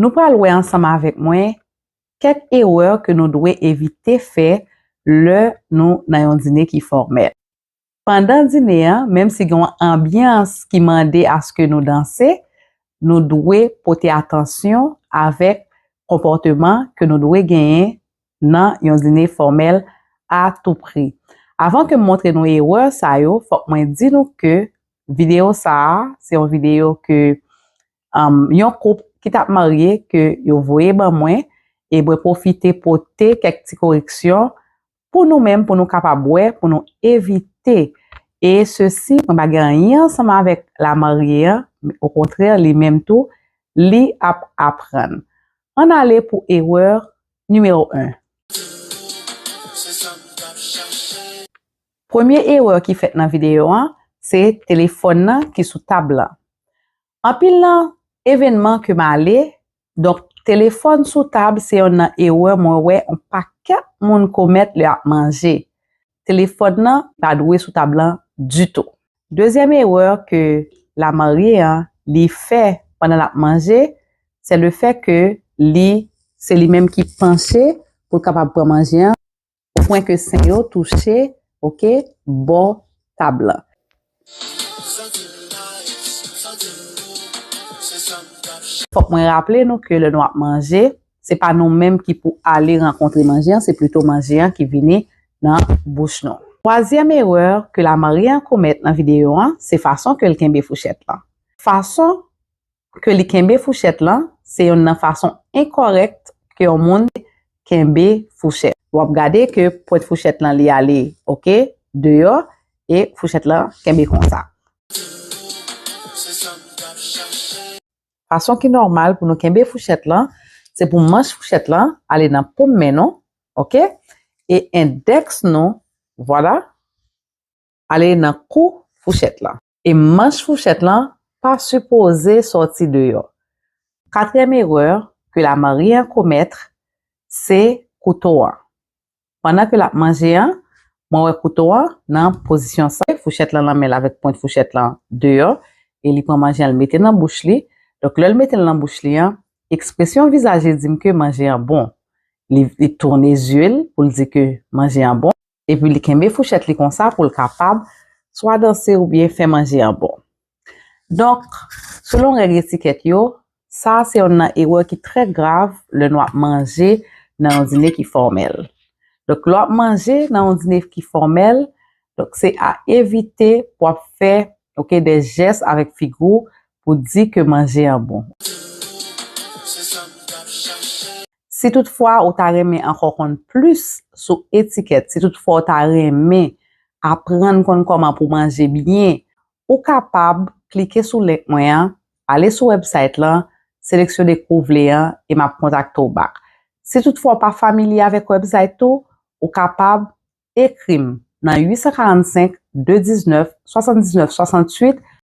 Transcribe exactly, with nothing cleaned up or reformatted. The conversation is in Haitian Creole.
Nou pral wè ansanm avèk mwen kèk erè ke nou dwe evite fè lè nou nan yon dine ki fòmèl. Pandan dine an, menm si gen yon anbyans ki mande aske nou danse, nou dwe pote atansyon avèk konpòteman ke nou dwe genyen nan yon dine fòmèl a tou pri. Avan ke m montre nou erè sa yo, fòk mwen di nou ke videyo sa a, se yon videyo ke, um, yon koup ki t ap marye ke yo voye ban mwen, e mwen pwofite pote kèk ti koreksyon pou nou menm, pou nou kapab wè, pou nou evite. E sesi, mwen pa gen anyen ansanm avèk lamarye an, okontrè, li menm tou, li ap aprann. Ann ale pou erè nimewo en. Premye erè ki fèt nan videyo an, se telefòn nan ki sou tab lan. Anpil nan evènman ke m ale, donk, telefòn sou tab se yonn nan erè mwen wè yon pakèt moun komèt lè y ap manje. Telefòn nan pa dwe sou tab lan ditou. Dezyèm erè ke lamarye an li fè pandan l ap manje, se le fè ke li, se li menm ki panche pou l kapab pran manje an, o pwen ke sen yo touche, oke, bò tab lan. Fòk mwen raple nou ke lè nou ap manje, se pa nou menm ki pou ale rankontre manje an, se plito manje an ki vini nan bouch nou. Twazyèm erè ke lamarye an komèt nan videyo an, se fason ke l kenbe fouchèt lan. Fason ke li kenbe fouchèt lan, se yonn nan fason enkòrèk ke yon moun kenbe fouchèt. W ap gade ke pwent fouchèt lan li ale, oke, deyò, e fouchèt lan kenbe konsa. Fason ki nòmal pou nou kenbe fouchèt lan, se pou manch fouchèt lan ale nan pom men nou, oke, e endèks nou, vwala, ale nan kou fouchèt lan. E manch fouchèt lan pa sipoze sòti deyò. Katriyèm erè ke lamarye an komèt, se kouto an. Pandan ke l ap manje an, mwen wè kouto an nan pozisyon sa, fouchèt lan nan men l avèk pwent fouchèt lan deyò, e li pran manje an, l mete nan bouch li. Donk, lè l mete l nan bouch li an, ekspresyon vizaj li di m ke manje an bon. Li, li tounen zye l pou l di ke manje an bon. Epi li kenbe fouchèt li konsa pou l kapab swa danse oubyen fè manje an bon. Donk, selon règ etikèt yo, sa se yonn nan erè ki trè grav lè nou ap manje nan yon dine ki fòmèl. Donk, lè w ap manje nan yon dine ki fòmèl, donk, se a evite pou w ap fè, oke, de jès avèk figi w pou di ke manje an bon. Si toutfwa ou ta renmen ankò konn plis sou etikèt, si toutfwa ou ta renmen aprann konn kòman pou manje byen, ou kapab klike sou link mwen an, ale sou website lan, seleksyone kou w vle an, e m ap kontakte w back. Si toutfwa ou pa familye avèk website tou, ou kapab ekri m nan uit san karannsenk, de diznèf, swasanndiznèf, swasanntuit,